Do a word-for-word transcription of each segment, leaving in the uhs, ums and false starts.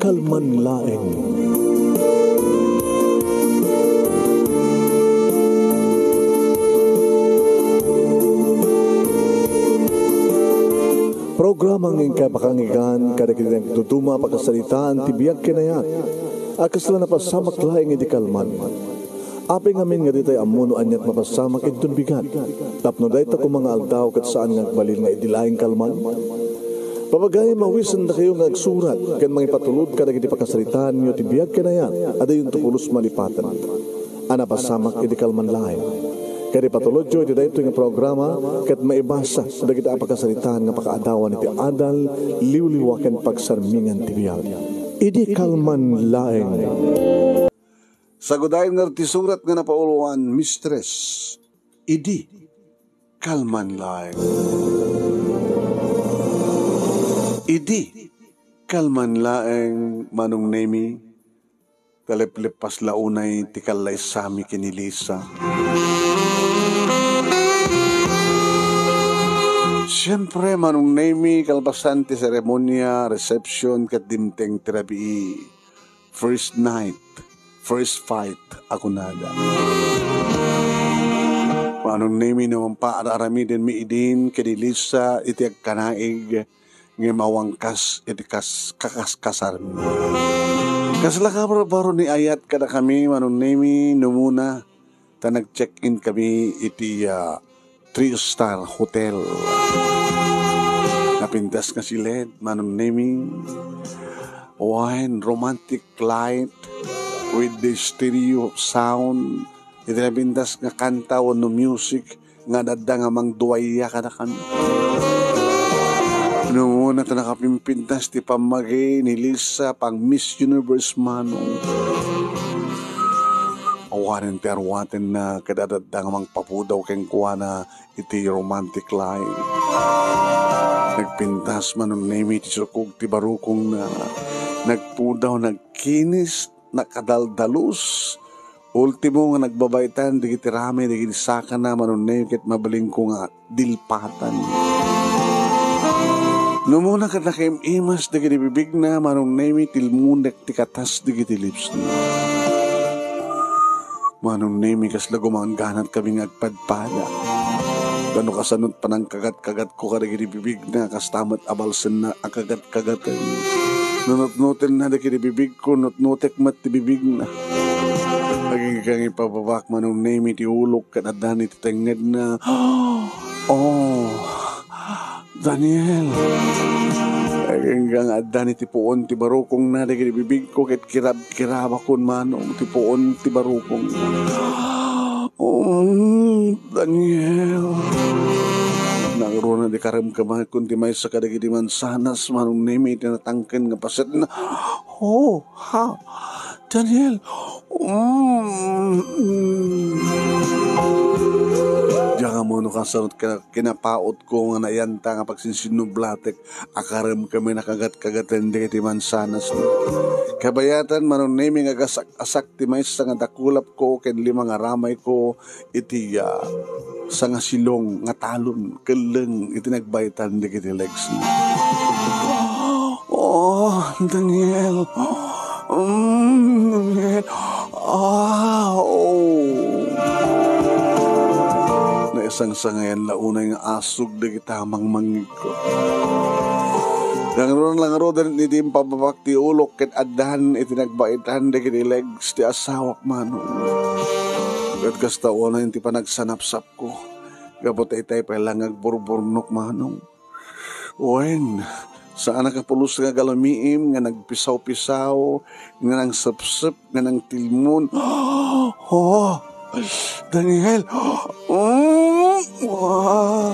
Kalman laeng. Programa nga inkay pakanggan kadagiti nagduduma a pakasaritaan ti biag ken ayat a kasla napasamak laeng idi kalman. Apay ngamin nga ditay ammo no aniat mapasamak inton bigat, tapno dayta koma nga aldaw ket saan nga agbalin nga idi laeng kalman? Pabagayam, mawisendakayo nga agsurat ken mangipatulod kadagiti pakasaritaanyo ti biag ken ayat a diyonto pulos malipaten a napasamak idi kalman laeng. Ket ipatulodyo iti daytoy nga programa ket maibasa dagiti a pakasaritaan nga pakaadawan iti adal, liwliwa ken pagsarmingan ti biag. Idi kalman laeng. Sagudayen ngarud ti surat nga napauloan, Mistress, idi kalman laeng. Idi kalman laeng, Manong Nemi, talepleppas la unay ti kallaysami ken ni Lisa. Siempre, Manong Nemi, kalpasan ti seremonia, reception, ket dimteng ti rabii, first night, first fight a kunada. Manong Nemi, no mangpaar-aramidenmi idin ken ni Lisa iti agkanaig, ngem awan kas iti kas-, kakaskasarmi. Kasla kabarbaro ni ayat kadakami, Manong Nemi, numuna ta nag-check-in kami iti, ah, three-star hotel. Napintas nga siled, Manong Nemi. Wine, romantic light with the stereo sound. Iti napintas nga kanta wenno music nga adda nga mangduaya kadakami. Numuna ta nakapimpintas ti pammagi ni Lisa pang Miss Universe, Manong. Awanen ti arwatenna ket adda nga mangpapudaw kenkuana iti romantic life. Nagpintas, Manong Nemi, ti sukog ti barukongna. Nagpudaw, nagkinis, nakadaldalus. Ultimo nga nagbabaytan dagiti ramay dagiti sakana, Manong Nemi, ket mabalinko nga dilpatan. Numuna ket nakaim-imas dagiti bibigna, Manong Nemi, tilmunek ti katas dagiti lipsna. Manong Nemi, kasla gumangganat kami nga agpadpada. Kano kasanot panangkagat-kagatko kadagiti bibigna, kasta met a balsenna a kagat-kagaten. Nunutnotenna dagiti bibigko, nutnotek met ti bibigna. Aginggang ipababak, Manong Nemi, ti ulok ket addan iti tengngedna. Oh, Daniel! Aginggang addan iti puon ti barukongna dagiti bibigko ket kirab-kirabakon, Manong, ti puon ti barukong. Oh, Daniel! Nangruna di karemkamakon ti maysa kadagiti mansanas, Manong Nemi, iti natangken nga pasetna. Oh, ha? Daniel! Mm, mm. Diak ammo no kasano ka-, kinapaotko nga naayanta nga pagsinsinnublatek a karem kami nakagat-kagaten dagiti mansanas. Kabayatan, Manong Nemi, nga agasak-asak ti maysa nga dakulapko ken lima nga ramayko iti, ah, sangasilong nga talon, kelleng iti nagbaytan dagiti legs. Oh, Daniel. Mm, Daniel. Ah, oh. Naisangsangayan la unay nga asug dagiti mangmangngegko. Langro, langro, dagiti impababak ti ulok ket addan iti nagbaytan dagiti legs ti asawak, Manong. Ket kasta unay ti panagsanapsap ko. Gapu ta itay pay la nga agburburnok, Manong. Wen, saan a kapulos nga galamiim nga nagpisaw-pisaw, nga nangsepsep, nga nangtilmon. Oh, Daniel! Mm, ah.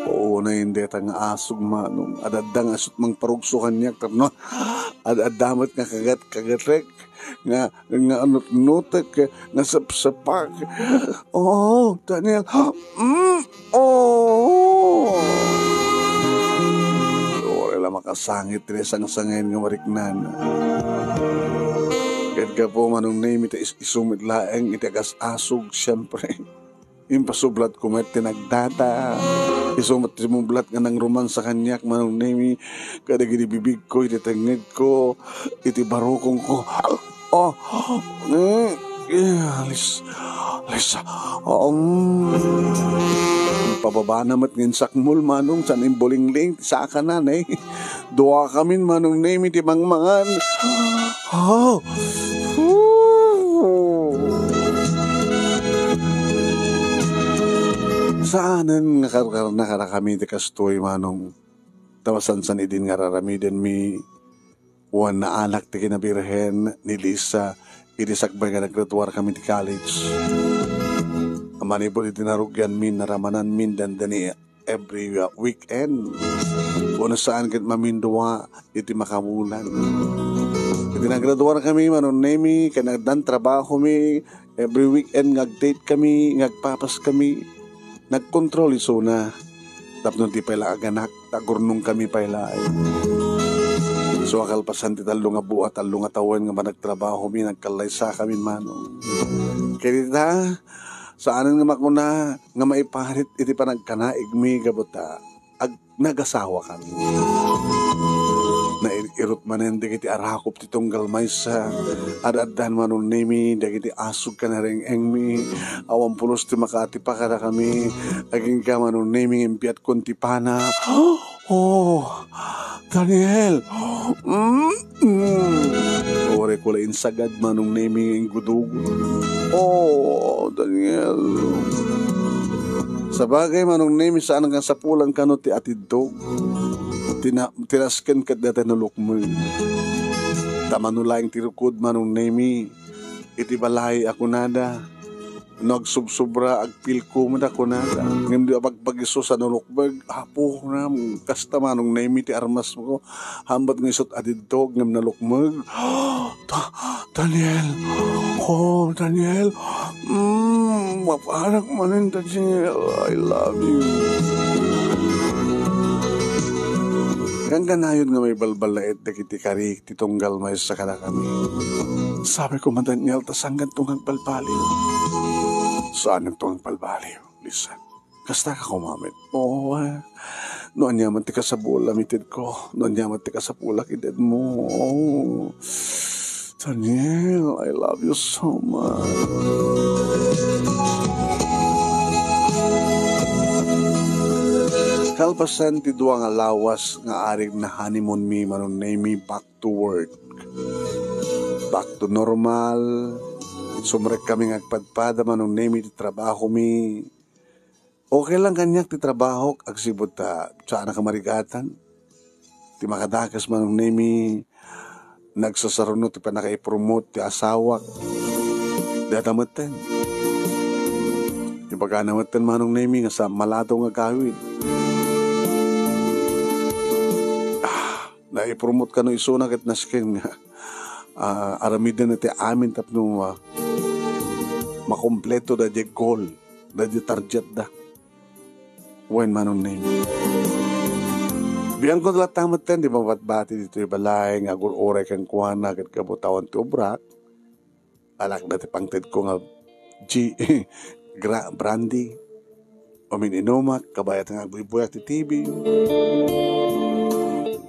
Oo, na hindi ta nga asog, Manong. Adda nga asut mangparugso kaniak, tapno ad-, adda met nga kagat-kagatek. nga, nga nutnutek, nga sapsapak. Oh, Daniel. Mm, oh. Uray la makasangit ti sangsangen nga mariknana. Ket gapu, Manong Nemi, ta is-isu met laeng iti agas-asog, siempre. Impasublatko met ti nagdata. Isu met ti sumublat nga nangromansa kaniak, Manong Nemi, kadagiti bibigko, iti tengngedko, iti barukongko. Oh, mm, eh, alis, alis. Um, pababana met nga insakmol, Manong, saan imbulingling, ti sakana, eh. Duakamin, Manong Nemi, ti mangmangan. Oh. Saanen nga karkarna kadakami ti kastoy, Manong. Ta masansan idin nga ar-aramidenmi, wen naalak ti kinabirhen ni Lisa idi sakbay nga naggraduarkami ti college. Manipud iti narugianmin, naramananmin dandani every, uh, weekend. Wen saan ket mamindua iti makabulan. Iti naggraduarkami, Manong Nemi, ken addan trabahomi, every weekend nga agdate kami, nga agpapas kami. Nagkontrol isuna. Tapno di pay la aganak, ta agurnongkami pay laeng. So, a kalpasan ti tallo nga bua, tallo nga tawen nga panagtrabahomi, nagkallaysakamin, Manong. Ket ita, saanen nga makuna nga maiparit iti panagkanaigmi gapu ta ag-, nagasawakami. Nair-irot manen dagiti arakop ti tunggal maysa. Ad-addan, Manong Nemi, dagiti asug ken areng-engmi. Awan pulos ti makaatipa kadakami. Agingga, Manong Nemi, nga imbiatkon ti pana. Oh, Daniel! Mm, mm. Uray ko la insagad, Manong Nemi, nga inggudugod. Oh, Daniel. Sabagay, Manong Nemi, saan nga sapulan kano ti atiddog. Tina-, tinasken ket dayta nalukmeg. Ta mano laeng ti rukod, Manong Nemi, iti balay a kunada. No agsubsobra, agpilko met a kunada. Ngem di a pagpagiso sa nalukmeg, Apo, nam, kasta, Manong Nemi, ti armasmo. Hambat nga isut' atiddog ngem nalukmeg. Da-, Daniel! Oh, Daniel! Mm, mapanak manen, Daniel. I love you. Gangganayod nga maibalbalaet dagiti karik ti tunggal maysa kadakami. Sabi ko, "Ma Daniel, ta saanganto nga agbalbaliw?" Saananto nga agbalbaliw, Lisa? Kasta ka kumamet. Oo, eh. No ania man ti kasapulam, itedko. No ania man ti kasapulak, itedmo. Oh. Daniel, I love you so much. Kalpasan ti dua nga lawas nga arig na honeymoon mi, Manong Nemi, back to work. Back to normal. Sumrek kami nga agpadpada, Manong Nemi, ti trabaho mi. Okay lang kaniak ti trabahok, agsipud ta saanak a marigatan. Ti makadakes, Manong Nemi, nagsasaruno ti pannakaipromote ti asawak. Dayta metten. Ibagana metten, Manong Nemi, nga sa maladaw nga gawid. Ah, naipromote kano isuna ket nasken nga, ah, aramiden ti amin tapno, ah, makompleto da diay goal, da diay target da. Wen, Manong Nemi. Biangko latta metten ti mabatbati ditoy balay nga agur-uray kenkuana ket gapu ta awan ti obrak. Alakna ti pangtedko nga G-, gra-, brandy. Umin-inumak, kabayat nga agbuybuyak ti T V.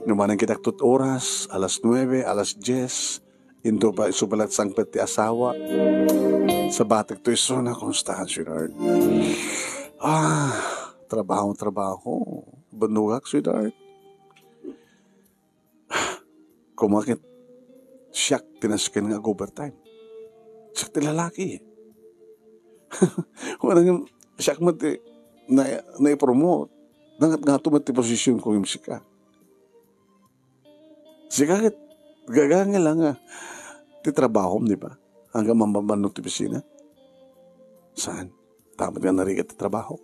No manang kitak tut oras, alas nuebe, alas dies, Into pa, isu pala ti sangpet ti asawa. Sa batek to isuna, kumusta, sweetheart? Ah, trabaho, trabaho. Bannogak, sweetheart. Kumakit, siak ti nasken nga ag-overtime. Siak ti lalaki. Wala nga, siak met ti na, naipromote. Nangat nga to met ti posisyon ko yung sika. Sika ket gagangel nga ti trabahom, di ba? Hanggang mamamano ti opisina. Saan? Dapat nga narigat ti trabaho.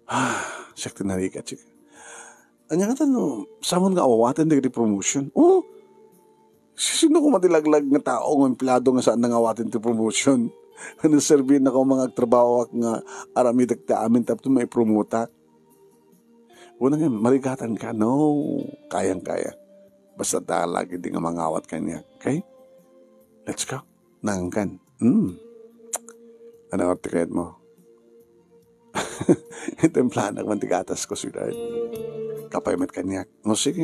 Ah, siak ti narigat, sika. Anya nga no, someone nga awawaten dagiti promotion. Oh, sino koma ti laglag nga tao nga empleyado nga saan nga awaten ti promotion? Ano serbi na ko mga agtrabaho nga aramidek ti amin tapno maipromotak? Una nga, marigatan ka. No, kayang-kaya. Basta ta lagi di nga mangawat kaniak. Okay? Let's go. Nangkan. Hmm. Ano ti kayat mo? Itimplanak man ti gatas ko, sweetheart. Kape met kaniak. O, sige.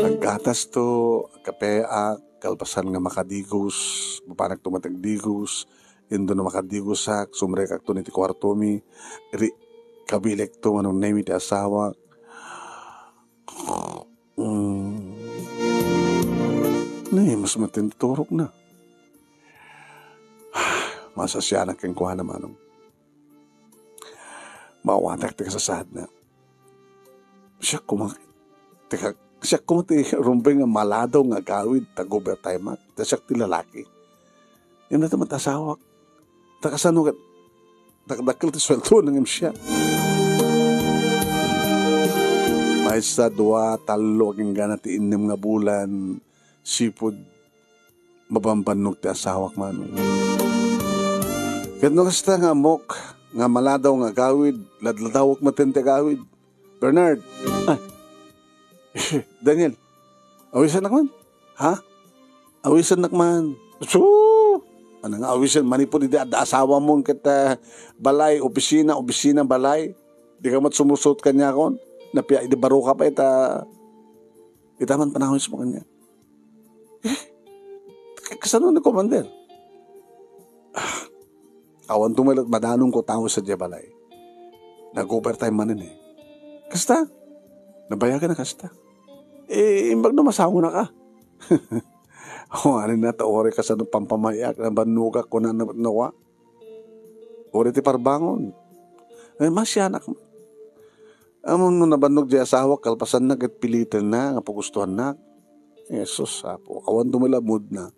Aggatas to, kape, ah, kalpasan nga makadigos, mapanak to matagdigos, indo na makadigosak, sumrekak to iti kuartomi, ri-, kabilik to, manong Nemi ti asawak. Mm. Ni, mas matinturok na. Masasianak kenkuana, manong. Maawatak ti kasasaadna. Siak koma, teka, siak koma ti rumbeng nga maladaw nga agawid ta overtime-ak. Ta siak ti lalaki. Yan na ti asawak. Ta kasano ket dakdakkel ti sueldo ngem siak. Maysa, dua, tallo, agingga na ti innem nga bulan, sipud mabambannog ti asawak, manong. Ket no kasta nga ammok nga maladaw nga agawid, ladladawek met ti agawid. Bernard! Ay! Daniel! Awisannak man? Ha? Awisannak man? So! Ano nga awisan? Manipud idi adda asawam ket, ah, balay, opisina, opisina, balay. Dika met sumursot kaniakon. Napia idi baro ka pa ita, ita man panawis mo kaniak. Eh, kasano ni Commander? Ah, awan to met madanongko tao sadiay balay. Nag-overtime manen eh. Kasta? Nabayagan na kasta. Eh, imbag no masango na ka. O, ano na, ta uray kasano pampamayak, nabannogak, kuna na, nawa. Uray ti parbangon. Eh, masianak. Ammom no nabannog di asawak, kalpasanna ket pilitenna nga pagustuhannak. Jesus, Apo, awan to met la mood na.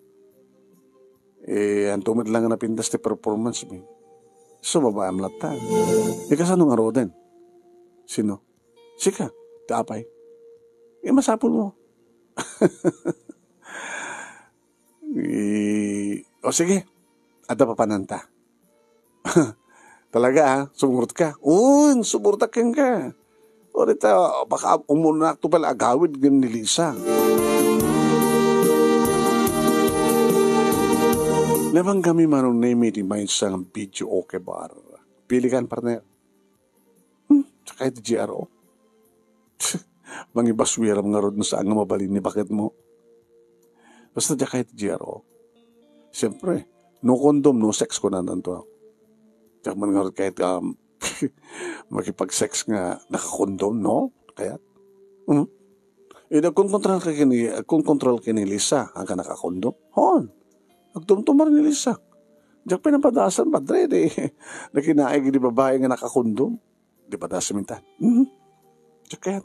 Eh, anto met lang nga napintas ti performance mi. So, babaem latta. Eh, kasano ngaruden? Sino? Sika, ti apay. Eh, masapul mo. Eh, o sige, adda papananta. Talaga, ah, sumurot ka? Un, sumurot kenka. O, dita, baka umunak to pala agawid ngem ni Lisa. Nabanggami, manong Nemi, ti maysa nga videoke bar. Pili kan, partner. Hmm, tsaka iti G R O. Mangibaswiram ngarud no saan nga mabalin ni baketmo. Basta diak kayat ti G R O. Siyempre, no condom, no sex, kunananto. Diak man ngarud kayat, um, makipag-sex nga nakakondom, no? Kayat. Hmm? Eh, agkonkontrol ka kini, agkonkontrol kini Lisa, ang ka nakakondom? Hon. Agtumtumar ni Lisa. Diak pinapadasan, padre, di. Nakinaig di babae nga nakakondom. Di padasam intan. Hmm? Diak kayat.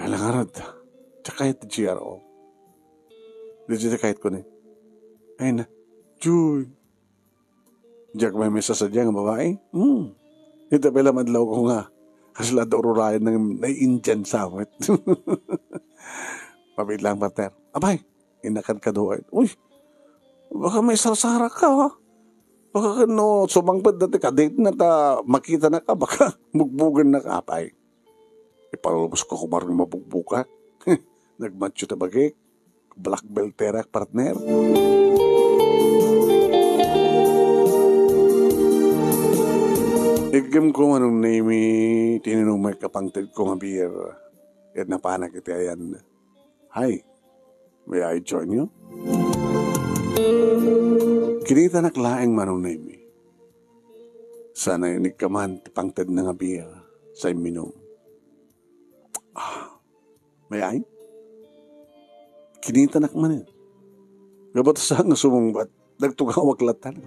Ay, langarad. Diak kayat ti G R O. Di, di, diak kayat ko ni. Ay na. Juy. Diak maymay sasadiay nga babae? Hmm. Ita pay la madlaw ko nga. Kasla da ururayan ng nai-Indian sawit. Mabit lang, partner. Abay, inakad ka doon. Uy, baka may sarsara ka, ha? Baka no, sumangpet dati ka-date na ta, makita na ka, baka bugbugan na ka, apay. Ipalubos ko kumar nga mabugbukak. Nagmatcho ta bagik. Black belt terak, partner. Iggem ko manong Nemi, tininumek a pangted ko nga beer. Ket napanak iti ayan. Hi, may I join you? Kinitanak laeng manong Nemi. Sana inikkaman ti pangted na nga beer sa imminum. Ah, may ay? Kinitanak manen. Gabat sa nga sumungbat, nagtugawak latan.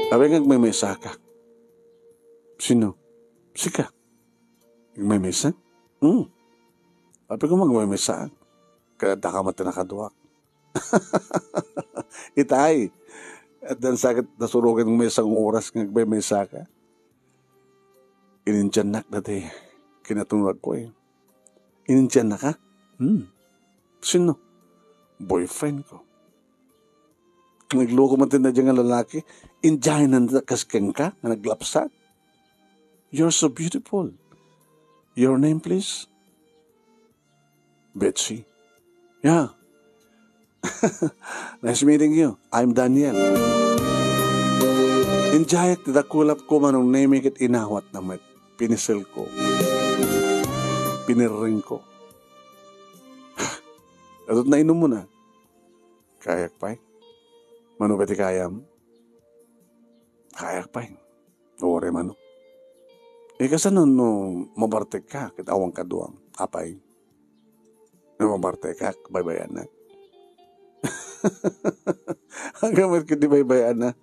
Abay nga agmaymaysa ka. Sino? Sika. Agmaymaysa? Hmm. Apay ko magmaymaysa. Kaya daka mati nakaduak. Itay. At dan sakit nasurogan ng may isang oras nga agmaymaysa ka. Inintiannak dati. Kinatunag ko eh. Inintiannak ka? Hmm. Sino? Boyfriend ko. Nagloko man tinadya nga lalaki. Indianan ta kas kenka nga naglapsat. You're so beautiful. Your name, please? Betsy. Yeah. Nice meeting you. I'm Daniel. Indiayak ti dakulapko, Manong Nemi, ket inawatna met. Piniselko. Pinirrengko. Adut nainummo na. Kayak pay. Mano pay ti kayam? Kayak pay. Uray mano. Eh, kasano no mabartek ka ket awan kaduam? Apay? No mabartek ka, baybayanak. Hanggang met ket di baybayanak.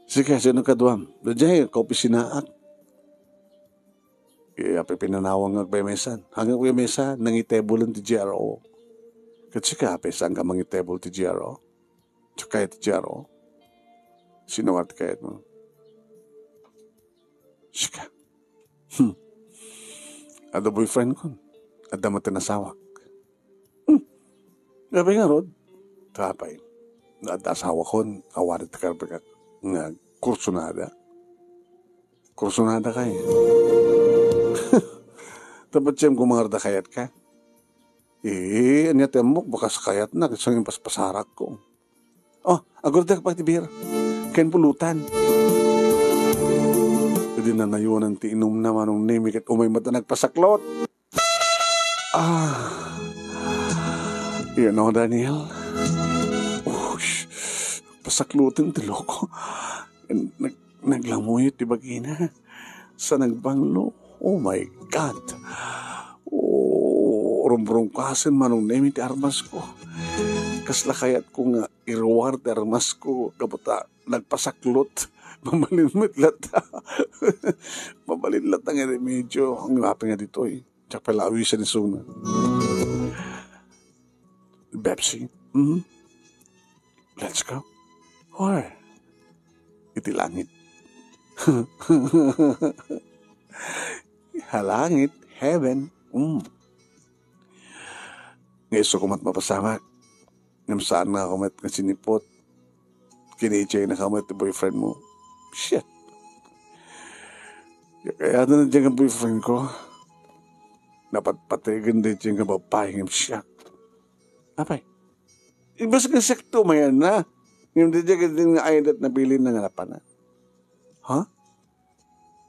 Sige, sino kaduam? Daydiay, kaopisinaak. Eh, apay pinanawag nga agbaymaysan? Hanggang agbaymaysan, nangitebolen ti G R O. Ket sika, apay saan ka mangitebol ti G R O? Diak kayat ti G R O. Sino nga ti kayatmo? Sika. Hmm. Adda boyfriend ko. Adda met ti nasawak. Hmm. Apay ngarud? Apay. Adda asawakon, awan ti karpekak nga kursunada. Kursunada kay. Tapno siem ko mangarda kayat ka. Eh, ania ti ammok, bakas kayatna, ket sangin paspasarak ko. Oh, agurdek pa ti beer. Ken pulutan. Idi nanayonan ti inumna, Manong Nemi, ket umay met a nagpasaklot. Ah. You know, Daniel? Ush, pasakloten ti loko. Nag-, naglamuyot ti bagina. Sa nagbanglo. Oh my God. Oh, rumrumkasen, Manong Nemi, ti armas ko. Kasla kayat ko nga iruar ti armas ko, gapu ta nagpasaklot. Mabalin met latta. Mabalin latta nga remedyo. Ang apay nga ditoy. Diak pay la awisan isuna. Bebsi. Mhm. Let's go. Where? Iti langit. Ha langit, heaven. Mm. Nga isu ko met mapasamak. Ngem saan nga ako met nga siniput. Kinichayna ka met ti boyfriend mo. Shit. Kaya na dyan ang boyfriend ko. Napatpategen daydiay nga babae ngem siak. Apay. Imbes nga siak ti umayan na. Ngem daydiay nga ay dat napili na nga napana. Ha?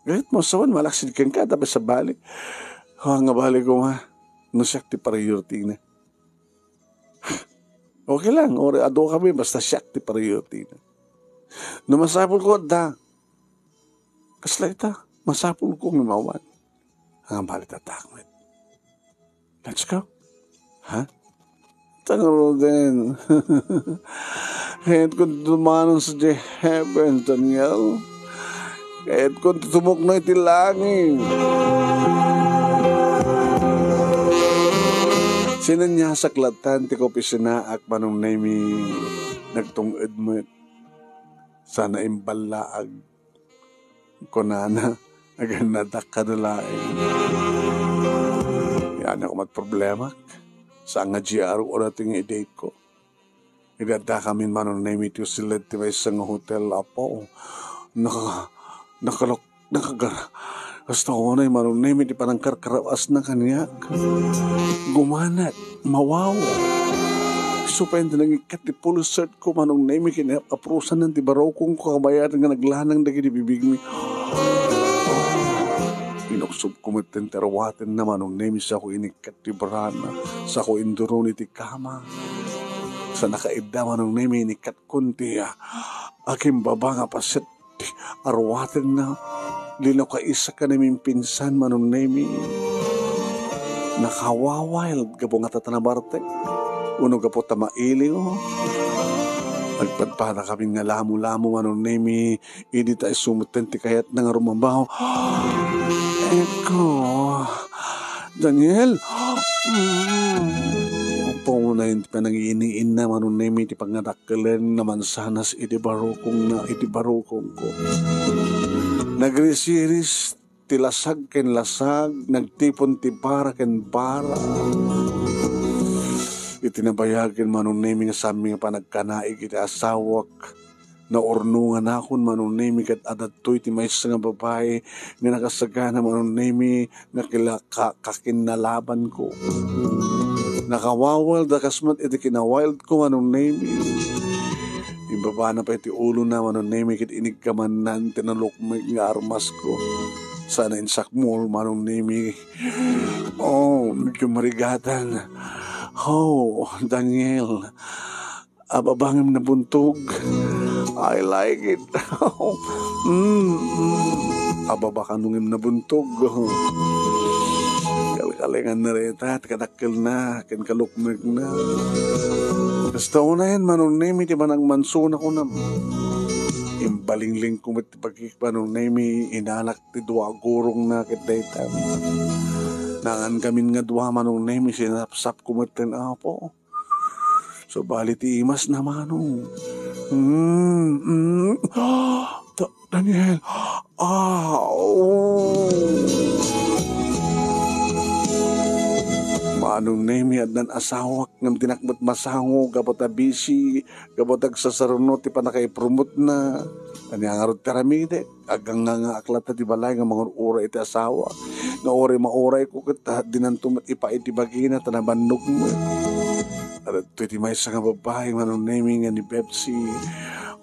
Galit mo, sawan, malaksid kenka, tapos sa bali. Ha, nga bali ko nga. No siak ti priority na. Okay lang, or adu kami, basta siak ti priority na. No masapul ko, da. Kasla ita, masapul ko nga mawan. Ang bali tatakmet. Let's go. Ha? Tangro din. Kayat ko dumanon sa di heaven, Daniel. Kayat ko tumukno iti langit. Sinanyasak latan ti kaopisinaak, Manong Nemi. Nagtung-ed met. Sana imballaag. Kunana, agannadak kano laeng. Yan ako mat problemak. Saan nga G R O na ti nga i-date ko. Idi adda kami, Manong Nemi, ti usiled ti maysa nga hotel, apo. Naka-, nakalok-, nakagar-, Kasta unay, Manong Nemi, ti panangkarkaraasna kaniak. Gumanak, mawaw. Isu pay ti nangikkat ti pulsert ko, Manong Nemi, ken apurosanan ti barukongko, kabayatan nga naglanang dagiti bibigmi. Inuksobko met ti arwatenna, Manong Nemi, sako inikkat ti brana, sako induroni ti kama. Sa nakaidda, Manong Nemi, inikkatkon ti, ah, akimbaba nga paset ti arwatenna. Di no kaisa ken namimpinsan, Manong Nemi. Nakawawild gapu nga ta nabartek. Uno gapu ta mailiw. Nagpadpada kami nga lamo-lamo, Manong Nemi. Idi ta isu metten ti kayatna nga rumabaw. Eko. Daniel. Mm. Upaw na yun ti panangiiniinna, Manong Nemi, ti pagngadakkelen na mansanas iti barukongna, iti barukongko. Nagrisiris ti lasag ken lasag, nagtipon ti bara ken bara. Iti nabayag ken Manong Nemi nga sami nga panagkanaig iti asawak, naurnonganakon, Manong Nemi, ket adda daytoy ti maysa nga babai nga nakasagana, Manong Nemi, nga kila-, ka-, kakinnalabanko. Nakawawal da kas met iti kinawildko, Manong Nemi. Ibabana pay ti ulona, Manong Nemi, ket inigkamanna ti nalukmeg nga armasko. Sana insakmol, Manong Nemi. Oh, medyo marigatan. Oh, Daniel, ababa ngem nabuntog. I like it. Mm, mm. Ababa kano ngem nabuntog. Kalkalengan na reta, kadakkelna, ken kalukmegna. Kasta unayen, Manong Nemi, ti panagmansona kunam. Imbalinglingko met ti pagik, Manong Nemi, inalak ti dua a gurongna ket dayta. Naangamin nga dua, Manong Nemi, sinapsapko met ken Apo. Sabali ti imasna, Manong. Mm, mm. Da-, Daniel. Ah, oh. Manong Nemi, addan asawak, ngem dinak met masango, gapu ta busy, gapu ta agsasaruno ti pannakaipromotna. Ania ngarud ti aramidek? Agangngangaak latta ti balay nga mangur-uray iti asawa. Nga uray maurayko ket, ah, dinanto met ipaay ti bagina ta nabannog met. Adtoy ti maysa nga babbai, Manong Nemi, nga ni Pepsi.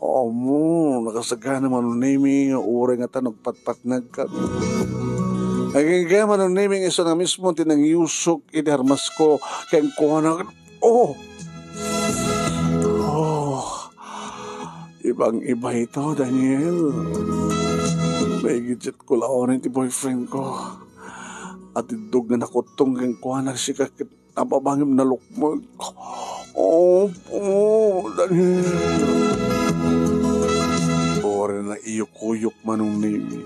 Ammo, nakasagana, Manong Nemi, nga uray ngata nagpatpatnagkami. Agingga, Manong Nemi, nga isu na mismo ti nangyusok iti armasko kenkuana. Oh! Oh! Ibang-iba ito, Daniel. Maigidset ko laonen ti boyfriend ko. Atiddog nga nakuttong kenkuana, sika ket ababa ngem nalukmeg. Oh, oh, Daniel. Uray na iyukuyok, Manong Nemi.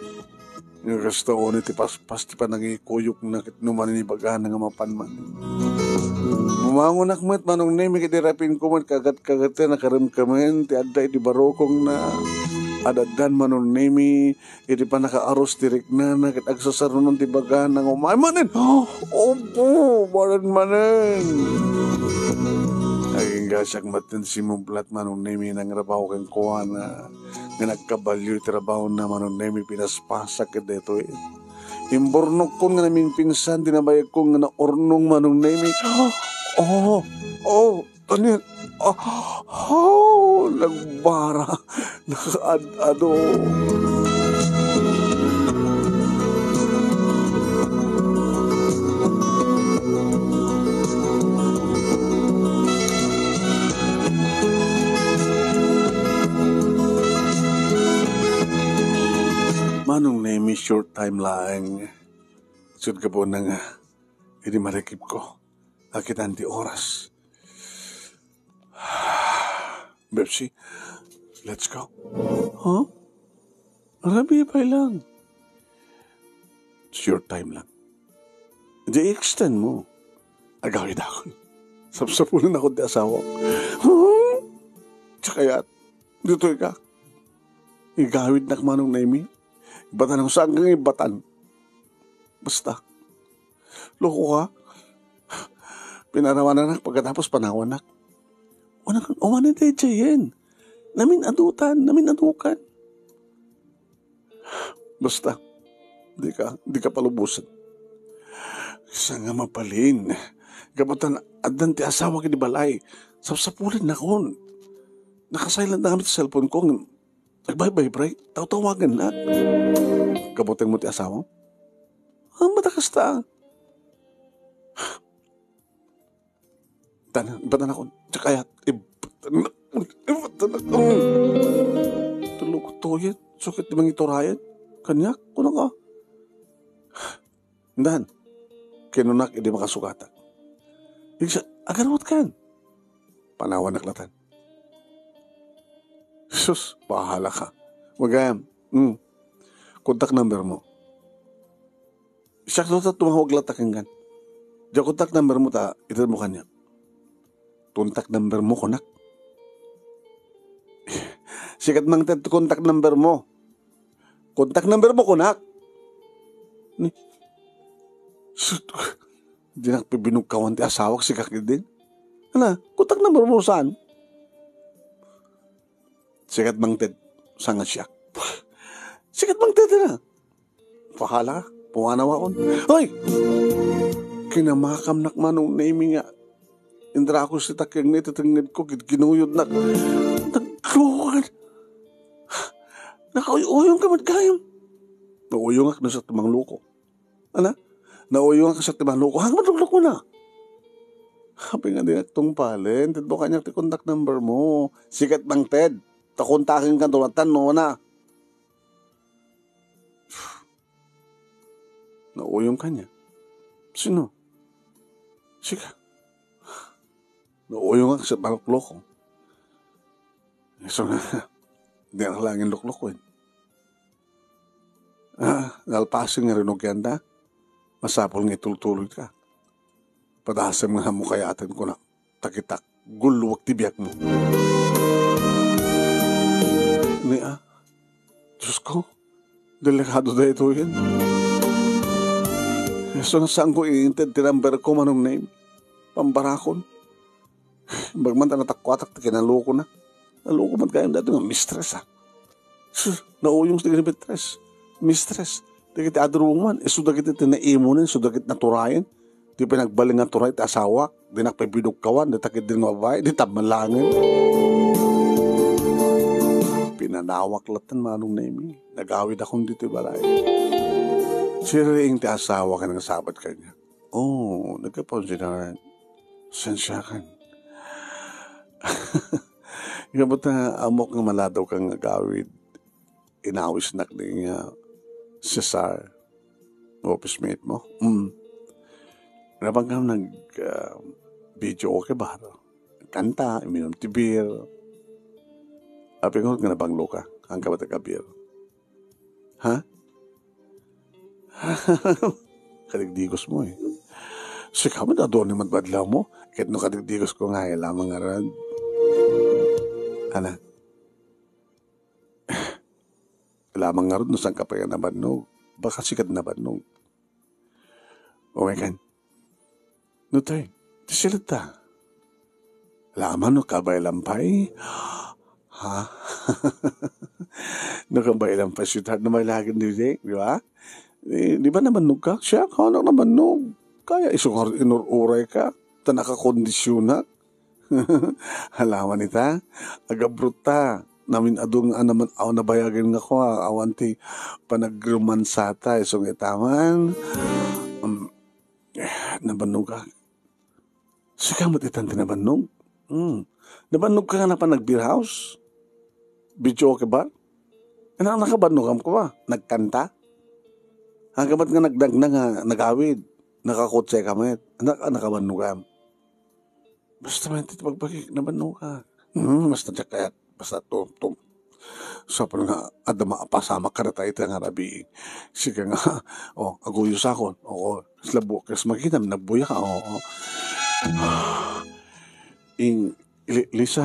Nga kasta unay ti paspas ti panangikuyokna ket no manibagana nga mapan man. Bumangonak met, Manong Nemi, ket irapinko met kagat-kagaten a karemkemen ti adda iti barukongna. Ad-addan, Manong Nemi, iti pannakaarus ti riknana ket agsasarunon ti bagana nga umay manen. Opo, manen manen. Agingga siak met ti simublat, Manong Nemi, nangrabaw kenkuana. Nga nagkabalio iti rabawna, Manong Nemi, pinaspasak ket daytoy. Imburnokkon nga namingpinsan ti nabayagko nga naurnong, Manong Nemi. Oh, oh, Daniel. Ah, oh, nagbara. Nakaad-ado. Manong Nemi, short time laeng. Sud gapuna nga, idi marikibko, akitan ti oras. Bebsi, let's go. Huh? Rabii pay lang. Short time lang. Di extend mo. Agawid ako. Sapsapulan ako ti asawa. Huh? Tsaka yat. Ditoy ka. Igawid nak, Manong Nemi. Ibatan ako, saan kang ibatan? Basta. Loko ka. Pinarawanak pagkatapos panawanak. Umanen tayo dyan. Namin adutan, namin adukan. Basta, di ka, di ka palubusan. Sa nga mapalin, gapatan addan ti asawa ket di balay, sapsapulan nakon. Nakasilent na kami ti cellphone ko, nagbaybay, pre, tawtawagan na. Gapatan mo ti asawa? Ah, matakas ta. Tan, ibatan ako. Tsaka ayat. Ibatan ako. Ibatan ako. Tulog to yan. Sakit di mangiturayan. Kanyak, kunang ka. Dan, kinunak idi makasukatak. Igsa, agarwat kan. Panawan naklatan. Sus, bahala ka. Magayam. Hmm. Contact number mo. Siak ta tumawag latta kenkan. Diak contact number mo ta, ited mo kaniak. Contact number mo, kunak. Sikat mang ted contact number mo. Contact number mo, kunak. Ni, sut, dinak pibinugkawan ti asawak, sikat din. Ala, contact number mo saan? Sikat mang ted, saan nga siak? Sikat mang ted na. Pahala, pumanawakon. Hoy! Kinamakam nak manong Nemi nga. Indra ako si takeng na iti tengnged ko, gid-, ginuyod nak. Nag-, Lord! Nakauyuyong ka met gayam. Nauyongak no siak ti mangloko. Ana? Nauyongak no siak ti mangloko. Hangman luklukona. Apay nga dinak tungpalen, tedmo kaniak ti contact number mo. Sikat bang, Ted? Ta kontaken kan tulatan no na. Nauyong kaniak. Sino? Sika. Nauyongak sa pangloko. So nga, dinak laeng luklukoen. Ah, nalpasen nga rinugyan ta. Masapul nga itultuloy ka. Padasem nga ammo kayaten ko na. Takitak, gulluwak ti biagmo. Ni a, Diyos ko, delikado daytoyen. Isu nga saanko iinted ti number ko, Manong Name. Pambarakon. Bagman ta natakkuatak ti kinalokona. Naloko met gayam daytoy nga mistress, a. Sus, nauyong dagiti mistress. Mistress. Dagiti adruman, isu dagiti ti naimonen, isu dagiti naturayen. Ti pinagbalin nga turay ti asawak, dinak pay bidukkawan, dita ketdi nga babai, dita malangen. Pinanawak latta, Manong Nemi. Nagawidakon ditoy balay. Siriring ti asawa ken nangsabet kaniak. Oh, nagkapansinan. Sensiakan. Kabata, ammok nga maladaw ka nga agawid. Inawisnak ni nga Cesar. Office mate mo? Mm. Nabangkam nag, ah, video okay ba? Kanta, iminum ti beer. Apay nga nabanglo ka? Ang kabata ka beer. Ha? Kadigdigos mo eh. Sika met, adu ni madbadlaw mo. Ket no kadigdigos ko nga, ay lamang ngarud. Ana? Lamang ngarud no saan ka pay nabannog. Baka sika ti nabannog. O, may kan. No, tay, ti silet ta. Laman no kabay lampay. Ha? No kabay lampay, sweetheart, no may lagin didi, di ba? Di, di ba nabannog ka? Siya, ka, anak, nabannog. Kaya isu nga inur-uray ka. Ta nakakondisyona. Alaman ita, agabrut ta. Namin adu nga naman aw nabayagen nga kua, awan ti panagrumansata, isu nga itaman. Um, nabannog ka. Sika met itan ti nabannog. Hmm. Nabannog ka nga napan nag-beer house? Videoke bar? Anak, nakabannogam ka ba? Nagkanta? Hanggamat nga nagdagna nga nagawid, nakakotse ka met. Anak, nakabannogam. Basta man ti pagbagik, nabannog ka. Hmm, basta diak kayat. Basta tum, tum. Sapno nga, adda mapasamak ka na tayo nga rabi. Sige nga, oh, aguyos ako. Oo, slabo, kas makita, nagbuya ka, oo. Ing, Li-, Lisa,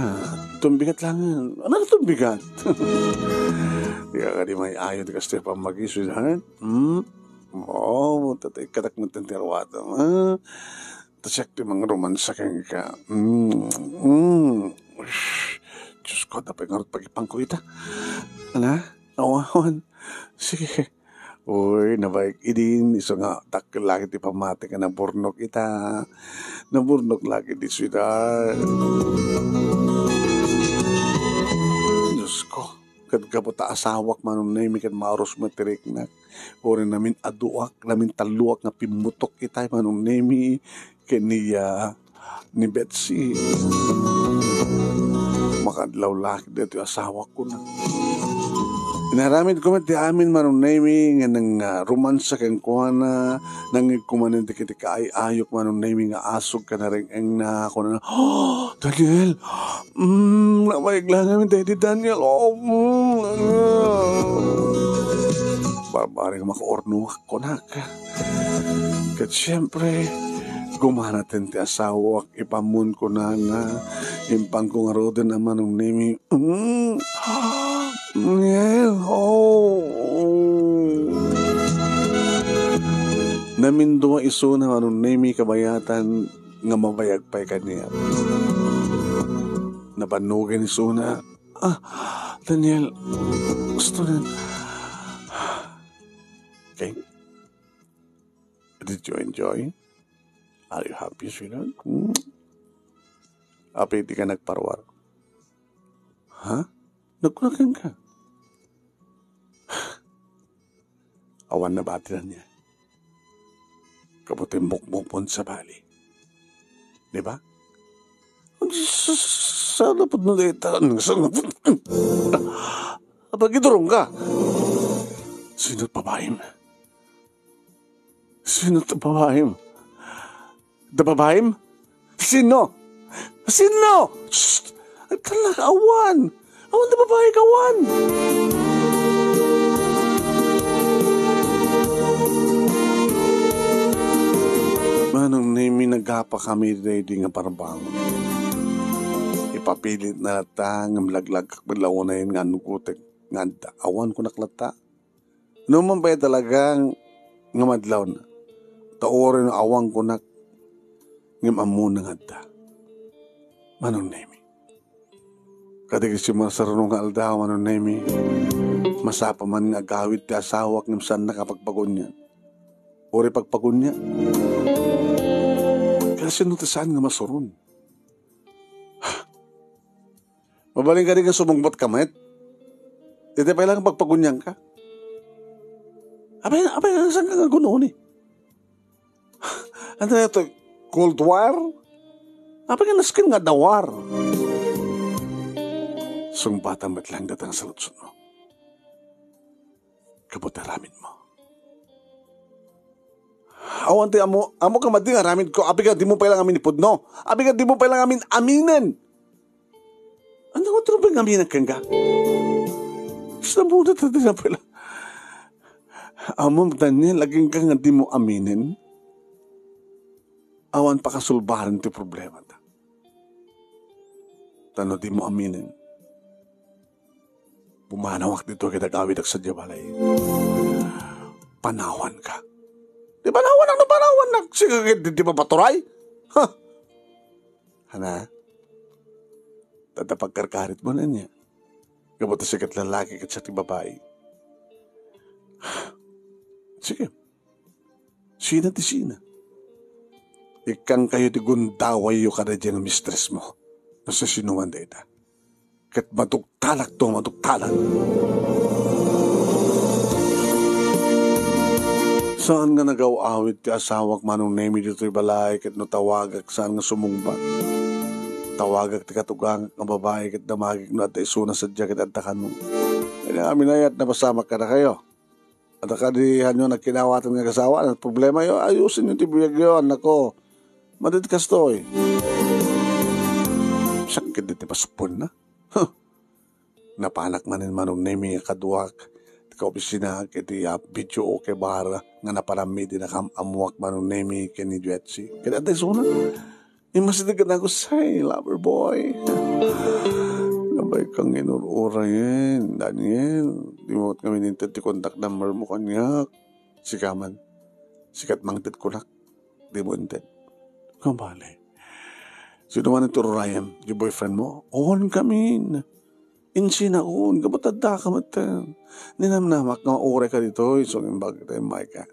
tumbigat lang. Ano na tumbigat? Di ka di may ayo, di ka step ang mag-issue, ha? Hmm? Oo, tatay, katak mo tang terwato, ha? Ta siak ti mangromansa kenka. Mm, mm. Diyos ko, dapat nga pagipan ko ita. Ana? Awan. Sige. Uy, nabaik idin, isu nga dakkel langit ti pamati nga naburnok ita. Naburnok langit di sweetheart. Diyos ko, ket gapu ta asawak, Manong Nemi, ket maurus met ti riknak. Uray namin aduak, namin talluak nga pimmutok itay, Manong Nemi, ken ni, ah, ni Betsy. Makadlaw laki daytoy asawak ko na. Inaramid ko met ti amin, Manong Nemi, nga nang, ah, romansa kenkuana, nangngeg ko manen dagiti kaay-ayok, Manong Nemi, nga asug ken nareng-engna. Kunana, "Oh, Daniel, mm, nabaik lang amin daydi, Daniel. Oh, mm, Daniel." Barbareng makaurnuak, kunak. Ket siempre, gumanaten ti asawak, ipammon kunana, impangko ngaruden a Manong Nemi. Mm. Daniel, oh. Namindua isuna, Manong Nemi, kabayatan nga mabayag pay kaniak. Nabannogen isuna, "Ah, Daniel, gusto na." Okay? Did you enjoy? Are you happy, sweetheart? Hmm? Apay di ka nagparuar? Ha? Nagkuna kenka. Awan nabatian niya. Kabutin bukbukpon sa bali. Di ba? Sa lapud na dayta, ang sang-, Pagidurong ka. Sino babaim? Sino ta babaim? Da babaim? Sino? Sino? Shh! Ay, talaga, awan! Awan da babaik, awan! Manong Nemi, nagapa kami daydi nga parbangon. Ipapilit na latta, ngem laglagak met la unayen nga annugotek nga adda. Awan kunak latta. No man pay talaga nga madlawna, ta uray no awan kunak, ngem ammona nga adda. Manong Nemi. Kadagiti masarno nga aldaw, Manong Nemi, masapa man nga agawid ti asawak ngem saannak a pagpagunian. Uray pagpagunian. Kaya sino ti saan nga masuron? Mabalin kadi nga sumungbat ka met? Iti pay lang pagpagunian ka. Apay, apay, saan ka nga gunoni? Ano na ito? Cold War? Apay nga nasken nga dawar? Sungbatan met lang datang sa lutsunmo. Kabut aramid mo. Awan ti amo, amo ka madi nga aramid ko, apay nga di mo pay lang amin ipudno. Apay nga di mo pay lang amin aminen. Ano nga trubay nga amin kenka? Sa muna ta di na pala. Amom, Daniel, aging ka nga di mo aminen. Awan pakasulbaran ti problema ta. Tano di mo aminen. Pumanawak dito kay nagawidak sa diya balay. Panawan ka. Di panawan ang napanawan na. Sige, di, di mapaturay? Ha? Hana? Tata pagkarkarit mo na niya. Kabata sikat lalaki kat sa ti babae. Sige. Sina ti sina. Ikkan kayo ti gundawayyo kada diyan nga mistress mo. Nasa sinuman da ita. Ket madugtalak to, madugtalak. Saan nga nagaw-awid ti asawak Manong Nemi ditoy balay, ket no tawagak, saan nga sumungbat. Tawagak ti katugangak nga babae, ket damagik no adda isuna sadiay ket adda kano. Kaya aminayat, napasamak kadakayo. Adda kadi hanyo nagkinawatan nga agasawa, ano problema yo? Ayusin yo ti biag yo, anak ko. Madid kastoy. Sakit diti pasupon na. Huh. Napanak manen Manong Nemi nga kaduak. Ti kaopisina iti, ah, video okay bar nga naparammi ti nakam-amuak Manong Nemi ken ni Jetsi. Ket adda isuna. Immasideg ken Agusay, lover boy. Nabay kang inur-urayen, Daniel. Di mo kami ninted ti contact number mo kaniak. Sika man. Sikat mangted kunak. Di mo inted. Kabali. Sino man iti ururayen? Di boyfriend mo? On kami. Insina on, gapu ta adda ka met. Ninamnamak nga mauray ka ditoy, so imbag tayo, Micah.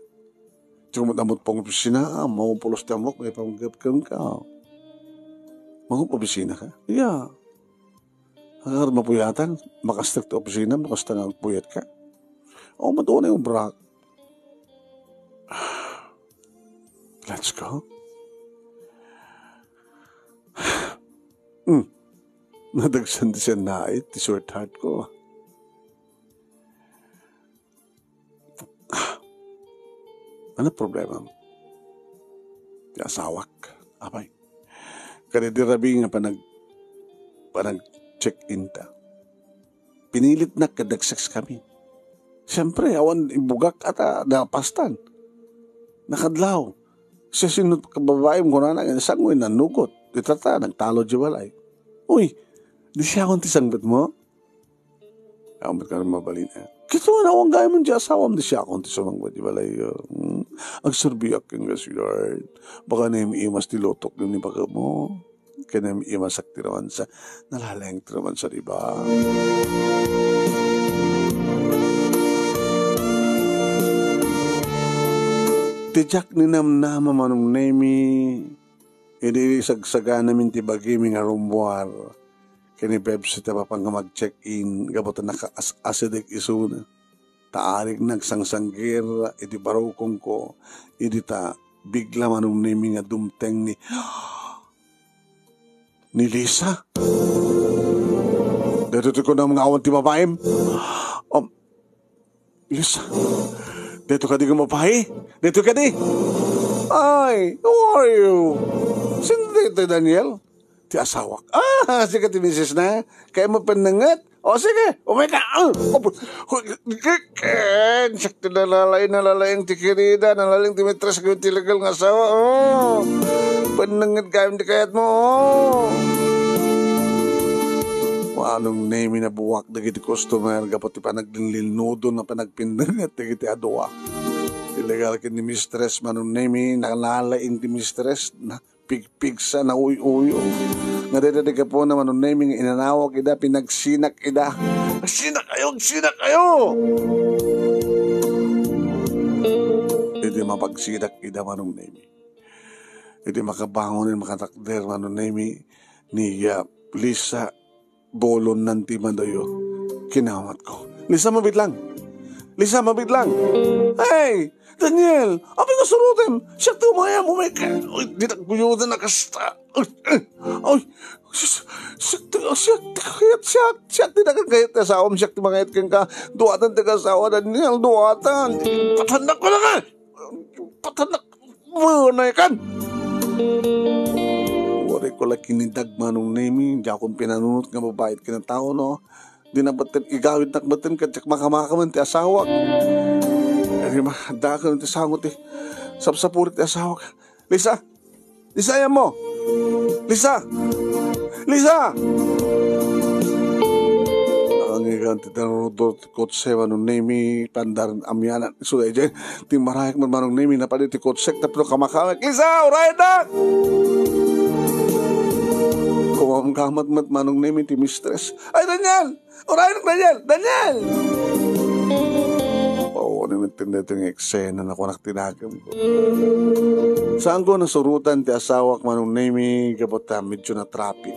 Ti kumot-amot pang opisina, ah, mapupulos ti amok, may panggapgam ka. Mangup opisina ka? Yeah. Agar mapuyatan, makastek ti opisina, makasta nga agpuyat ka. O, matunay obrak. Let's go. Hmm. Nadagsan ti sennait, ti sweetheart ko. Ano problema? Ti asawak. Apay. Kadidi rabii nga panag-, panag-check-in ta. Pinilitnak ket nag-sex kami. Siyempre, awan ibugak ata napastan. Nakadlaw. Siya sino ka babae mo kunana, nga sangoy nanugot. Itata, nagtalo di balay. Uy, di siya akong ti sangbat mo? Amat ka na mabalin, eh. Kito nga nawang gaya mo di asawam, di siya akong ti sumangbat di balay. Hmm? Agserbiak ken nga, sweetheart. Baka na imas ti lotok ni baga mo. Ken imasak ti romansa, nalalayang ti romansa, di ba? Ti diak ninamnama, Manong Nemi, idi sagsaganamin ti bagimi nga rumbuar, ken ni Bebs iti mapan nga mag-check-in gapu ta nakaas-asideg isuna. Ta arik nagsangsanggir iti barukongko, idi ta bigla Manong Nemi nga dumteng ni, ni Lisa. Daytoy ti kunam nga awan ti babaim. Um, Lisa, daytoy kadi nga babai? Daytoy kadi? Ay, who are you? Sino daytoy, Daniel? Ti asawak. Ah, sika ti misis na? Kayatmo pennenget? O sige, umay ka. Ah, oh, ken, siak ti nalalaing, nalalaing ti kirida, nalalaing ti mitres ken ti legal nga asawa. Oh, pennenget gayam ti kayatmo. Oh. Manong Nemi, nabuak dagiti customer gapu ti panaglinlinudon a panagpennenget dagiti a dua. Ti legal ken ni mistress, Manong Nemi, nalalaing ti mistress na. Pigpigsa, nauy-uyo. Nga dayta ti gapuna, Manong Nemi, nga inanawag ida, pinagsinak ida. Agsinak kayo, agsinak kayo! Idi mapagsinak ida, Manong Nemi. Idi makabangon, makatakder, Manong Nemi, ni, ah, Lisa, bolon nan ti madayo. Kinawatko. Lisa, mabitlang! Lisa, mabitlang! Hey! Daniel! Apay nga surotem? Siak ti umayam, umay ka! Uy, di nagguyodan a kasta! Uy, eh, uy, sus, siak ti, siak ti kayat, siak, siak ti nakagayat ti asawam, siak ti mangayat kenka. Duatan ti asawa, Daniel, duatan. Patanak ko na ka! Patanak! Manay kan! Waray ko la kinidag, Manong Nemi, diakon pinanunot nga babai ti kinatao, no? Di na batten igawidnak batten ket diak makamakaman ti asawak. Ay, ma, addaken ti sango ti sapsapuli ti asawak. Lisa! Lisa, ayanmo! Lisa! Lisa! Nangigan ti tanurudor ti kotse, Manong Nemi, pandaren amianan. Isu daydiay, timmarayak met, Manong Nemi, napadi ti kotsek tapno kamakamek. Lisa, uraynak! Kumamkamat met, Manong Nemi, ti mistress. Ay, Daniel! Uraynak, Daniel! Daniel! Oo, ni met ti daytoy nga eksena, nakunak ti nakemko. Saanko nasurotan ti asawak, Manong Nemi, gapu ta medyo na-traffic.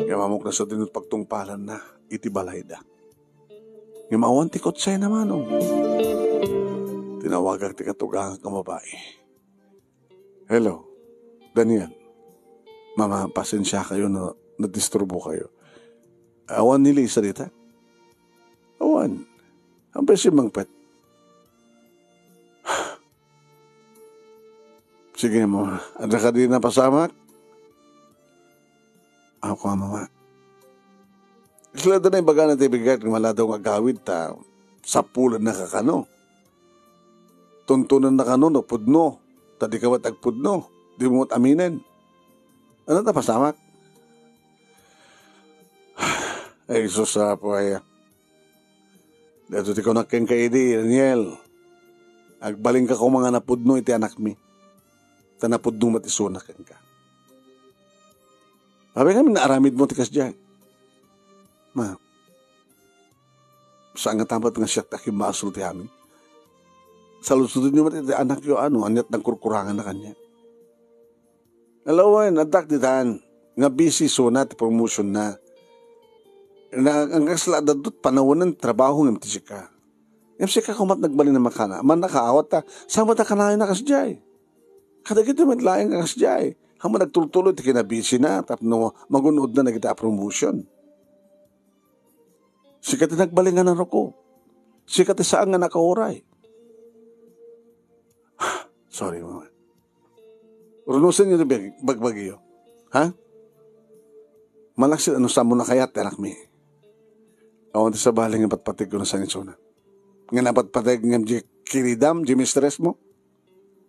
Ngem ammok no sadino ti pagtungpalanna iti balayda. Ngem awan ti kotsena, Manong. Tinawagak ti katugangak nga babai. Hello, Daniel. Mama, pasensiakayo no nadisturbokayo. Awan ni Lisa dita? Awan. Ampay simmangpet? Sige, Mama. Adda kadi napasamak? Ako, Mama. Isla da na ibagana ti bigat nga maladaw nga agawid ta sapulanna ka kano. Tuntunan na kano no pudno, ta di ka met agpudno, di mo met aminen. Ano ta pasamak? Ay, sus, apo, ay. Daytoy ti kunak kenka idi, Daniel. Agbalin ka koma nga napudno iti anakmi. Ta napudno met isuna kenka. Apay ngamin naaramidmo ti kasdiay? Ma, saan nga tamat nga siak ti akimmaasro ti amin. Saludsodenyo met iti anakyo, ano, aniat nagkurkuranganna kaniak. Alawen, addak ditan, nga busy isuna ti promotion na. Na, ang kasla adda dut panawanan ti trabaho ngem ti sika. Ngem sika koma ti nagbalin a makana, mannakaawat ta, saan met a kanayon a kasdiay? Kadagiti met laeng a kasdiay. Ammon nagtultuloy ti kinabisina tapno magun-odna dagiti a promotion. Sika ti nagbalin nga naruko. Sika ti saan nga nakauray. Sorry, Mama. Runusen yo ti bag-, bagbagiyo. Ha? Malaksid no saanmo nakayat ti anakmi. Awan ti sabali nga patpategko no saan isuna. Nga napatpateg ngem di kiridam, di mistress mo.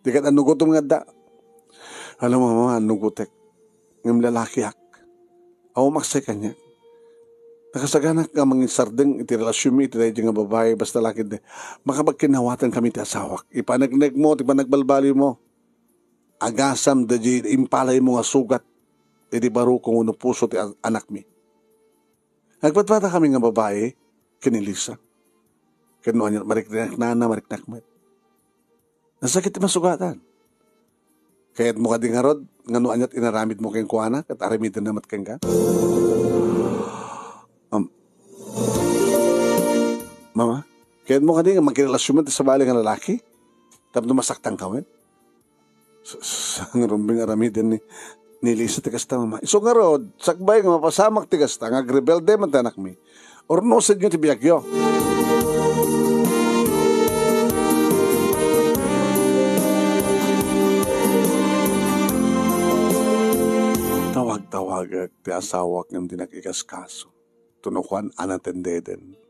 Di ket annugotem nga adda. Alam mo, Mama, annugotek. Ngem lalakiak. Awan maksay kaniak. Nakasaganak nga manginsardeng iti relasionmi iti daydi nga babai, basta la ket makapagkinawatan kami ti asawak. Ipaneknekmo ti panagbalbaliwmo. Agasam daydi impalaymo nga sugat iti barukong wenno puso ti a-, anakmi. Nagpadpada kami nga babai ken ni Lisa. Ken no aniat mariknaknana, mariknak met. Nasakit ti masugatan. Kayatmo kadi ngarud nga no aniat inaramidmo kenkuana, ket aramidenna met kenka? Mama, kayatmo kadi nga makirelasionmo ti sabali nga lalaki? Tapno masaktanka met? Sa-, sa-, saan ngarud nga aramiden ni, ni Lisa ti kasta, Mama? Isu ngarud, sakbay nga mapasamak ti kasta nga agrebelde man ti anakmi, urnosenyo ti biagyo. Tawag-tawagak ti asawak ngem dinak ikaskaso. Tuno kuan, unattended.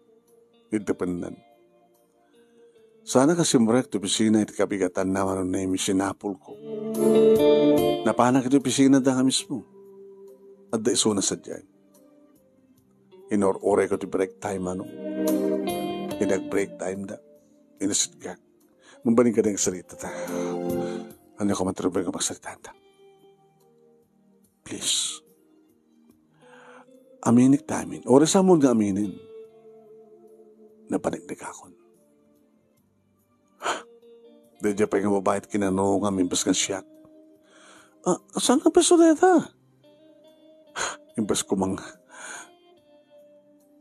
Iddepennan. Saanak a simrek ti opisina iti kabigatanna, Manong Nemi, sinapulko. Napanak iti opisina da nga mismo. Adda isuna sadiay. Inur-urayko ti break time, Manong. Iti nag-break time da, inasitgak. Mabalin kadi nga agsalita ta. Ania koma ti rumbeng nga pagsalitaan ta? Please. Aminek ti amin. Uray saan nga aminen. Napaneknekakon. Daydiay pay nga babai ti kinanurongam imbes nga siak. Ah, saan nga peso dayta? Imbes koma nga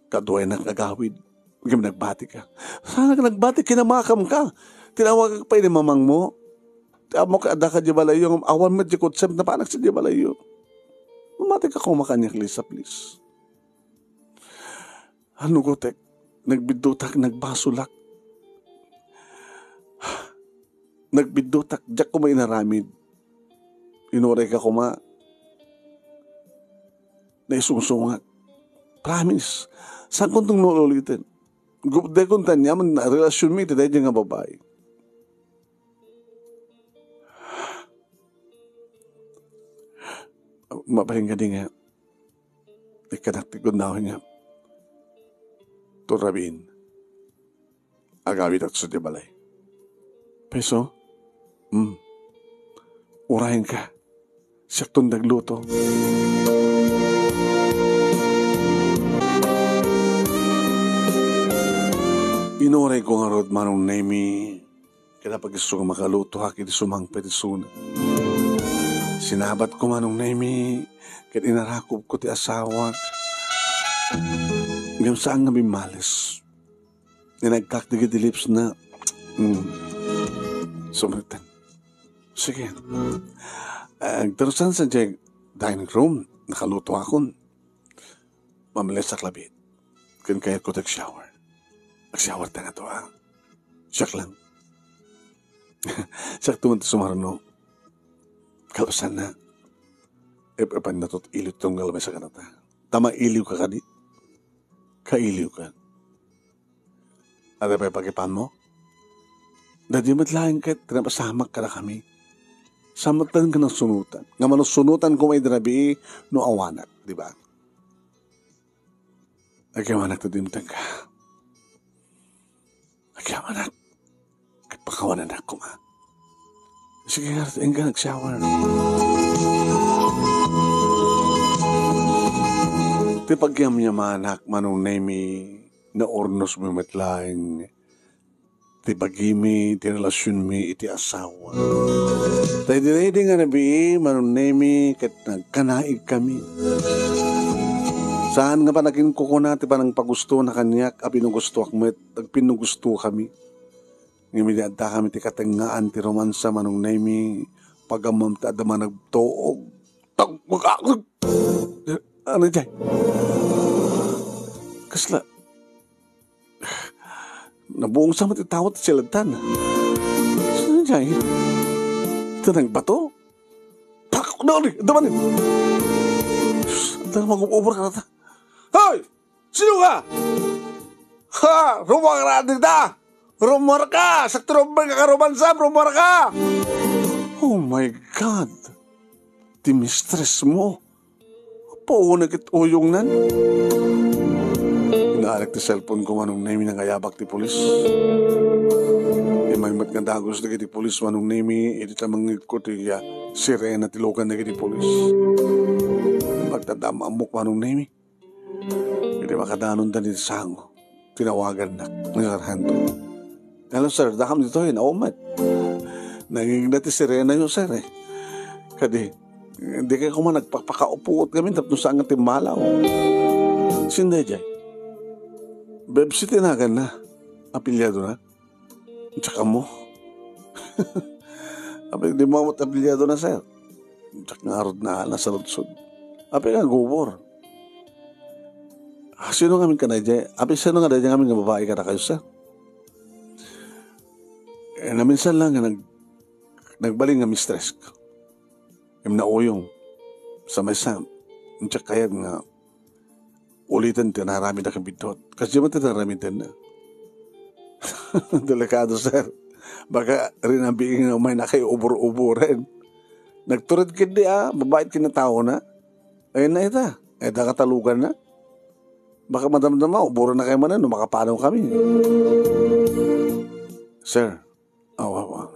kaduaynak agawid. Ngem nagbatika. Saan nga nagbati, kinamakamka. Tinawagak pay ni mamangmo. Ti ammok, adda ka diay balayyo, ngem awan met diay kutsem, napanak sadiay balayyo. Mamatika koma kaniak, Lisa, please. Ano, Gotek? Nagbiddutak, nagbasolak. Nagbiddutak, diak koma inaramid. Inurayka koma. Naisungsungak. Promise. Saan ko nga uliten? Gupdekon ta aniaman a relasionmi iti daydiay nga babai. Mabalin kadi nga ikkanak ti gundaway nga, "Ton rabiin, agawidakto sadiay balay." Peso? Hmm. Urayenka. Siakton nagluto. Inurayko ngarud, Manong Nemi, ket apag-isu nga makalutoak idi sumangpet isuna. Sinabatko, Manong Nemi, ket inarakobko ti asawak. Ngem saan nga bimmales. Inagkak dagiti lipsna. Hmm. Sumrektan. Sige. Agtarusan sadiay dining room, nakalutoakon. Mamalesak labi. Ken kayatko ti ag-shower. Ag-shower ta nga to, ha? Siak lang. Siak tuman ti sumarno. Kalusanna. Ep-epan na tot iliw ti tunggal may sakanata. Ta mailiwka kadi. Kailiwka. Adda pay pakipaanmo? Daydi met laeng ket ti napasamak kadakami. Saan met laeng nga nasunotan. Nga manusunotan koma idi rabii no awanak, di ba? Agyamanak ta dimtengka. Agyamanak. Ket pakawanannak koma. Sige, ngarud, inka nag-shower. Ti pagyamyamanak, Manong Nemi, naurnosmi met laeng ti bagimi, ti relasionmi iti asawa. Ta idi daydi nga rabii, Manong Nemi, ket nagkanaigkami. Saan nga panaginkukuna ti panangpagustona kaniak a pinugustoak met, agpinugustokami. Ngem idi addakami ti katengngaan ti romansa, Manong Nemi, pagammem ta adda managtuog. Tag-, mag-, ano jay? Kasla, nabuong sa mati tawat ti siladtan. Saan jay? Ito nagbato? Pak, no, ni, daman. Ito na mag-over ka na ta. Hoy! Sino ka? Ha! Rumuar ka dita! Rumuar ka! Sa trumbel ka karuman, Sam! Rumuar ka! Oh my God! Ti mistress mo! Pauna ket uyongnan! Inarek ti cellphone ko, Manong Nemi, nangayabak ti pulis. Immay met nga dagus dagiti pulis, Manong Nemi, idi tamengngegko ti, ah, sirena ti lugan dagiti pulis. Pagtadda, ammok, Manong Nemi. Idi makadanonda ni sango, tinawagannak ni Sarhento. "Hello, sir. Dakam ditoy, naumet. Nangingna ti sirena yo, sir, eh. Kadi, di kayo koma nagpapakaupuot kami tapno saan nga timmalaw." Sinday jay. Bebsi ti naganna. Apelyadona? Diak ammo. Apay, di mo ammo ti apelyadona, sir? Diak ngarud a nasaludsod. Apay nga gubor? Ah, sino ngamin kadi daydiay? Apay, sino nga daydiay ngamin nga babai kadakayo, sir? Eh, naminsan lang nga nag-, nagbalin nga mistress ko. Ngem nauyong. Sa maysa, diak kayat nga uliten ti naaramidda ken biddut. Kasdiay met ti naaramidenna. Delikado, sir. Baka rinabiin nga umay na kayo ubor-uboren. Nagtured ketdi a, babai ti kinataona. Ayun na ita. Ay, da katalugan na. Baka madamdama, uburan na kayo manen, no makapanaw kami. Sir, aw, aw, aw.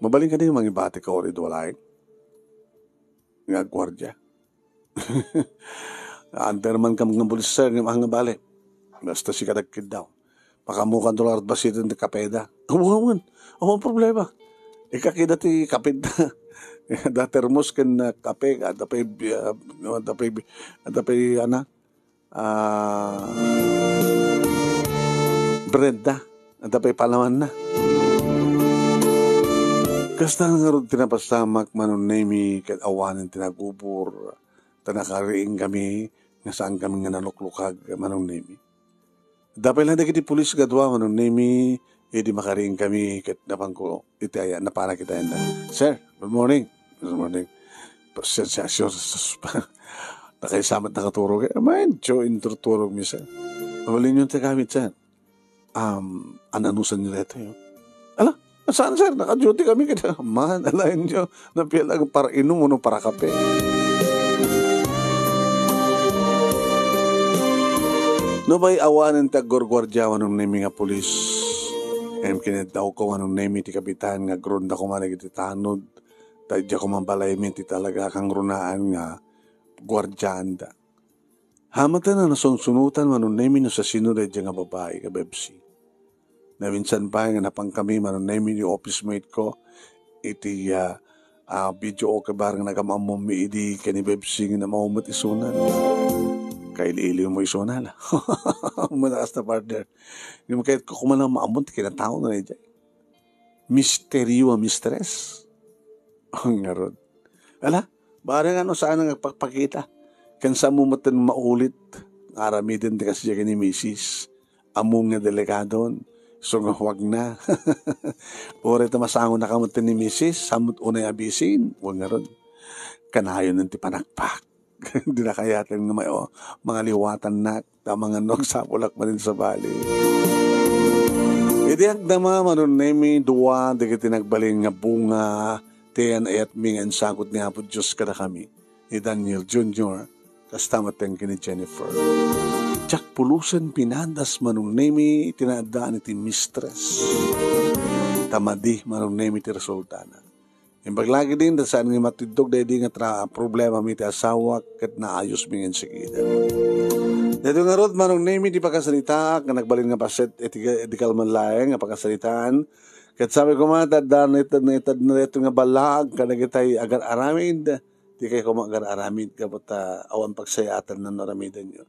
Mabalin kadi mangibati ka uri dua laeng nga agguardia? Anter man kam nga bulis, sir, nga mga bali. Basta sika dagkiddaw. Pakamukan dolar basiten ti kapeda. Awan, awan. Awan problema. Ikakida ti kapeda. Da termos ken, ah, kape, ada pay, ah, ada pay, ada pay, ana, ah, bread da. Ada pay palaman na. Kasta ngarud ti napasamak, Manong Nemi, ket awanen ti nagubor, ta nakariing kami nga saan kami nga naluklukag, Manong Nemi. Ada pay lang dagiti pulis nga dua, Manong Nemi, idi makariing kami ket napanko iti aya-, napanak iti ayanna. Sir, good morning. Good morning. Pasensya, sir. Sus, pa-, nakaisamat nakaturog. Eh, medyo inturturog mi, sir. Mabalin yung tagamit, sir. Um, ananusan niyo dito, yun? Ala, saan, sir? Naka-duty kami. Kita, man, alayan nyo. Napialag para inom o para kape. No, bay, awanen ti aggurguardia, Manong Nemi, nga pulis. Ngem kineddaw ko, Manong Nemi, ti kapitan nga agronda koma dagiti tanod. Ta idiay koma balay mi ti talaga kangrunaan nga guardiaanda. Hamatan a nasunsunotan, Manong Nemi, no sasino daydiay nga babai nga Bebsi. Naminsan pay nga napankami, Manong Nemi, ni office mate ko iti, ah, ah, video okay bar nga nagam-ammom mi idi ken ni Bebsi nga namaw met isuna. Kaili-iliw mo isuna, la. Manakas na, partner. Ngem kayat ko koma nga maammon ti kinatao na daydiay. Misteryo a mistress. Ngarud. Ala, bareng ano saan nga agpakpakita. Ken saan mo metten maulit nga aramiden ti kasdiay ken ni misis. Ammom nga delikadon. Isu nga huwag na. Uray ta masango na ka metten ni misis, saan met unay abisin. Huwag ngarud. Kanayon ti panakpak. Di na kayaten nga may, oh, mangaliwatannak, ta mangan no agsapulak manen sa bali. Idi agdama, Manong Nemi, dua dagiti nagbalin nga bunga ti yan-ayatmi nga insagut ni Apo Dios kadakami, ni Daniel Junior, kasta met ken ni Jennifer. Diak pulosen pinadas, Manong Nemi, ti naaddaan iti mistress. Ta madi, Manong Nemi, ti resultana. Imbag lagi din, ta saan nga matiddog daydi nga tra-, problema mi ti asawak ket naayos mi nga insigida. Daytoy ngarud, Manong Nemi, ti pakasaritaak nga nagbalin nga paset iti, iti kalman laeng nga pakasaritaan. Ket sabi ko man, tadda, itad na, itad na daytoy nga balag kadagitay agar-aramid. Di kay koma agar-aramid, gapu ta awan pagsayaatan no aramidenyo.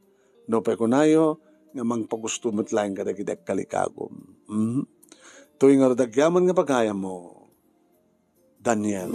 Nupay kunayo, nga mangpagusto met laeng kadagiti agkalikagum. Mhm. Toy ngarud agyaman nga pagayammo. Daniel.